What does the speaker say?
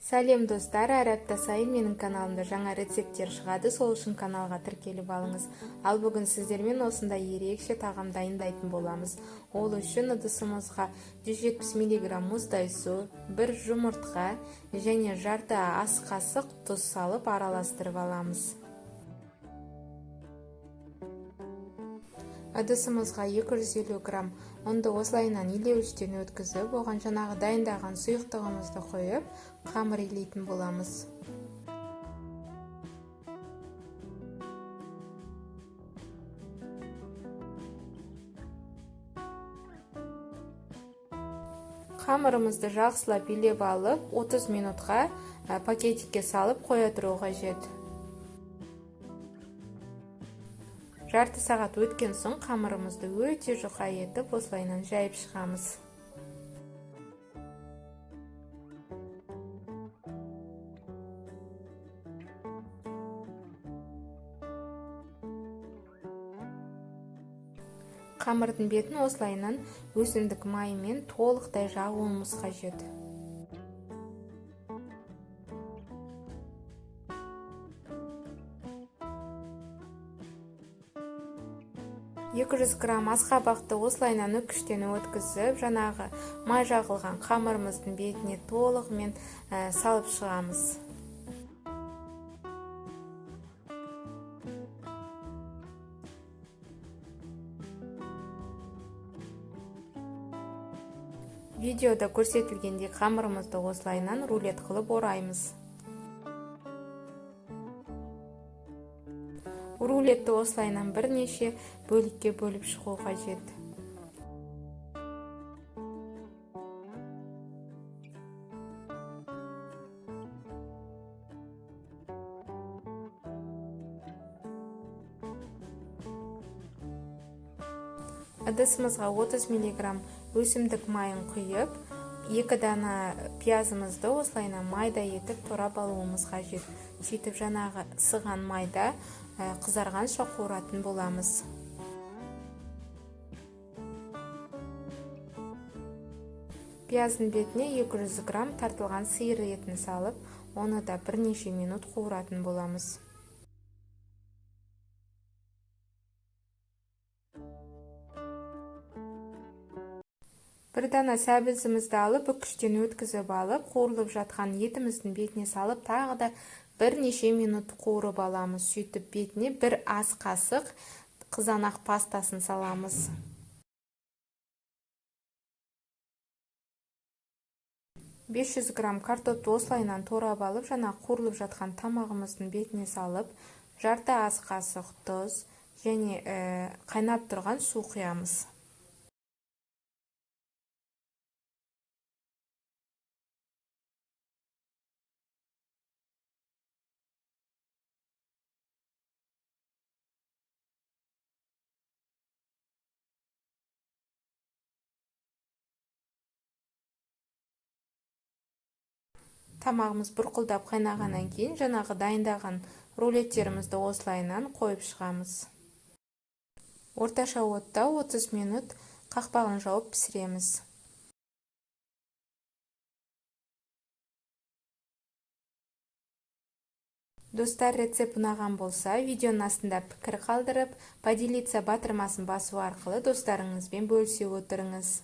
Сәлем, достар! Әр апта сайын менің каналымда жаңа рецепттер шығады, сол үшін каналға тіркеліп алыңыз. Ал бүгін сіздермен осындай ерекше тағам дайындайтын боламыз. Ол үшін ыдысымызға 170 мг мұздай су, бір жұмыртқа және жарты ас қасық тұз салып араластырып аламыз. Ыдысымызға 250 грамм ұнды осылайынан илеуіштен өткізіп, оған жаңағы дайындаған сұйықтығымызды құйып, қамыр илейтін боламыз. Қамырымызды жақсылап илеп алып, 30 минутқа пакетикке салып қоя тұру қажет. Жарты сағат өткен соң қамырымызды өте жұқа етіп осылайынан жайып шығамыз. Қамырдың бетін осылайынан өсімдік майымен толықтай жағуымыз қажет. 200 грамм асқабақты осылайынан үккіштен өткізіп, жаңағы май жағылған қамырымыздың бетіне толығымен салып шығамыз. Видеода көрсетілгендей қамырымызды осылайынан рулет қылып ораймыз. Рулетті осылайынан бірнеше бөлікке бөліп шығу қажет. Ыдысымызға 30 миллиграмм өсімдік майын құйып, 2 дана пиязымызды осылайынан майда етіп турап алуымыз қажет. Сөйтіп жаңағы ысыған майда қызарғанша қуыратын боламыз. Пияздың бетіне 200 грамм тартылған сиыр етін салып, оны да бірнеше минут қуыратын боламыз. Бір дана сәбізімізді алып, үккіштен өткізіп алып, қуырылып жатқан етіміздің бетіне салып, тағы да бірнеше минут қуырып аламыз. Сөйтіп бетіне бір ас қасық қызанақ пастасын саламыз. 500 грамм картопты осылайынан турап алып, жаңа қуырылып жатқан тамағымыздың бетіне салып, жарты ас қасық тұз және қайнап тұрған су құямыз. Тамағымыз бұрқылдап қайнағаннан кейін жаңағы дайындаған рулеттерімізді осылайынан қойып шығамыз. Орташа отта 30 минут қақпағын жауып пісіреміз. Достар, рецепт ұнаған болса, видеоның астында пікір қалдырып, поделиться батырмасын басу арқылы достарыңызбен бөлісе отырыңыз.